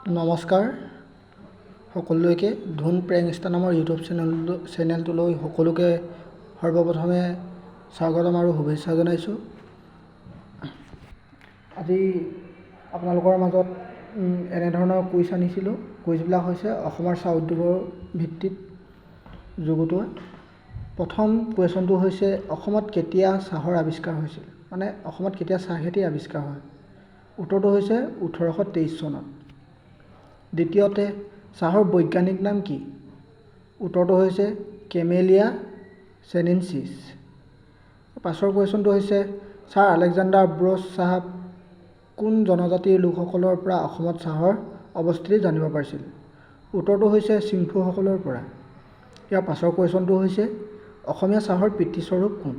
নমস্কাৰ সকলোলৈকে, ধুন প্ৰেংষ্টাৰ নামৰ ইউটিউব চেনেলটোলৈ সকলোকে সৰ্বপ্ৰথমে স্বাগতম আৰু শুভেচ্ছা জনাইছোঁ। আজি আপোনালোকৰ মাজত এনেধৰণৰ কুইজ আনিছিলোঁ। কুইজবিলাক হৈছে অসমৰ চাহ উদ্যোগৰ ভিত্তিত যুগুতোৱা। প্ৰথম কুৱেশ্যনটো হৈছে, অসমত কেতিয়া চাহৰ আৱিষ্কাৰ হৈছিল, মানে অসমত কেতিয়া চাহ খেতিৰ আৱিষ্কাৰ হয়? উত্তৰটো হৈছে 1823 চনত। দ্বিতীয়তে, চাহৰ বৈজ্ঞানিক নাম কি? উত্তৰটো হৈছে কেমেলিয়া চেনেনচিছ। পাছৰ কুৱেশ্যনটো হৈছে, ছাৰ আলেকজেণ্ডাৰ ব্ৰছ চাহাব কোন জনজাতিৰ লোকসকলৰ পৰা অসমত চাহৰ অৱস্থিতি জানিব পাৰিছিল? উত্তৰটো হৈছে চিংফৌসকলৰ পৰা। ইয়াৰ পাছৰ কুৱেশ্যনটো হৈছে, অসমীয়া চাহৰ পিতৃস্বৰূপ কোন?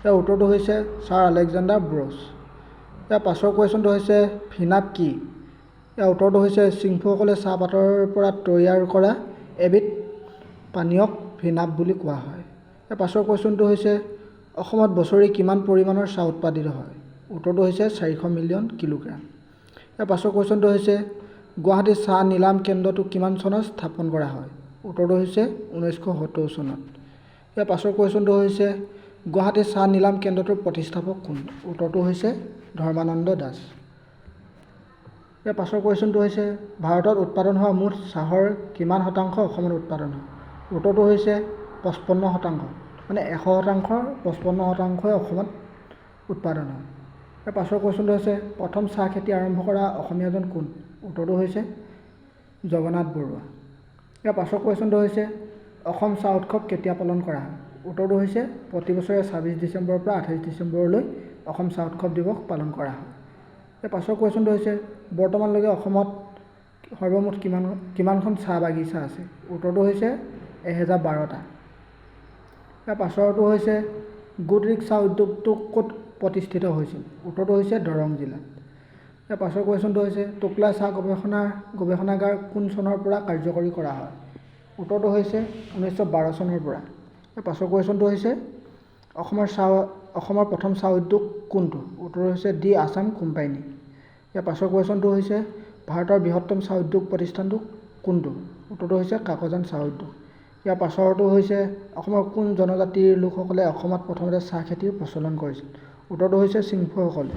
ইয়াৰ উত্তৰটো হৈছে ছাৰ আলেকজেণ্ডাৰ ব্ৰছ। ইয়াৰ পাছৰ কুৱেশ্যনটো হৈছে, ফিনাপ কি? ইয়াৰ উত্তৰটো হৈছে চিংফৌসকলে চাহপাতৰ পৰা তৈয়াৰ কৰা এবিধ পানীয়ক ফিনাপ বুলি কোৱা হয়। ইয়াৰ পাছৰ কুৱেশ্যনটো হৈছে, অসমত বছৰি কিমান পৰিমাণৰ চাহ উৎপাদিত হয়? উত্তৰটো হৈছে 400 মিলিয়ন কিলোগ্ৰাম। ইয়াৰ পাছৰ কুৱেশ্যনটো হৈছে, গুৱাহাটী চাহ নিলাম কেন্দ্ৰটো কিমান চনত স্থাপন কৰা হয়? উত্তৰটো হৈছে 1970 চনত। ইয়াৰ পাছৰ কুৱেশ্যনটো হৈছে, গুৱাহাটী চাহ নিলাম কেন্দ্ৰটোৰ প্ৰতিষ্ঠাপক কোন? উত্তৰটো হৈছে ধৰ্মানন্দ দাস। ইয়াৰ পাছৰ কুৱেশ্যনটো হৈছে, ভাৰতত উৎপাদন হোৱা মুঠ চাহৰ কিমান শতাংশ অসমত উৎপাদন হয়? উত্তৰটো হৈছে 55%, মানে 100 শতাংশৰ 55 শতাংশই অসমত উৎপাদন হয়। ইয়াৰ পাছৰ কুৱেশ্যনটো হৈছে, প্ৰথম চাহ খেতি আৰম্ভ কৰা অসমীয়াজন কোন? উত্তৰটো হৈছে জগন্নাথ বৰুৱা। ইয়াৰ পাছৰ কুৱেশ্যনটো হৈছে, অসম চাহ উৎসৱ কেতিয়া পালন কৰা হয়? উত্তৰটো হৈছে প্ৰতি বছৰে 26 ডিচেম্বৰৰ পৰা 28 ডিচেম্বৰলৈ অসম চাহ উৎসৱ দিৱস পালন কৰা হয়। ইয়াৰ পাছৰ কুৱেশ্যনটো হৈছে, বৰ্তমানলৈকে অসমত সৰ্বমুঠ কিমানখন চাহ বাগিচা আছে? উত্তৰটো হৈছে 1012টা। ইয়াৰ পাছৰটো হৈছে, গুডৰিক চাহ উদ্যোগটো ক'ত প্ৰতিষ্ঠিত হৈছিল? উত্তৰটো হৈছে দৰং জিলাত। ইয়াৰ পাছৰ কুৱেশ্যনটো হৈছে, টোকলা চাহ গৱেষণাগাৰ কোন চনৰ পৰা কাৰ্যকৰী কৰা হয়? উত্তৰটো হৈছে 1912 চনৰ পৰা। ইয়াৰ পাছৰ কুৱেশ্যনটো হৈছে, অসমৰ প্ৰথম চাহ উদ্যোগ কোনটো? উত্তৰ হৈছে দি আছাম কোম্পানী। ইয়াৰ পাছৰ কুৱেশ্যনটো হৈছে, ভাৰতৰ বৃহত্তম চাহ উদ্যোগ প্ৰতিষ্ঠানটো কোনটো? উত্তৰটো হৈছে কাকজান চাহ উদ্যোগ। ইয়াৰ পাছৰটো হৈছে, অসমৰ কোন জনজাতিৰ লোকসকলে অসমত প্ৰথমতে চাহ খেতিৰ প্ৰচলন কৰিছিল? উত্তৰটো হৈছে চিংফৌসকলে।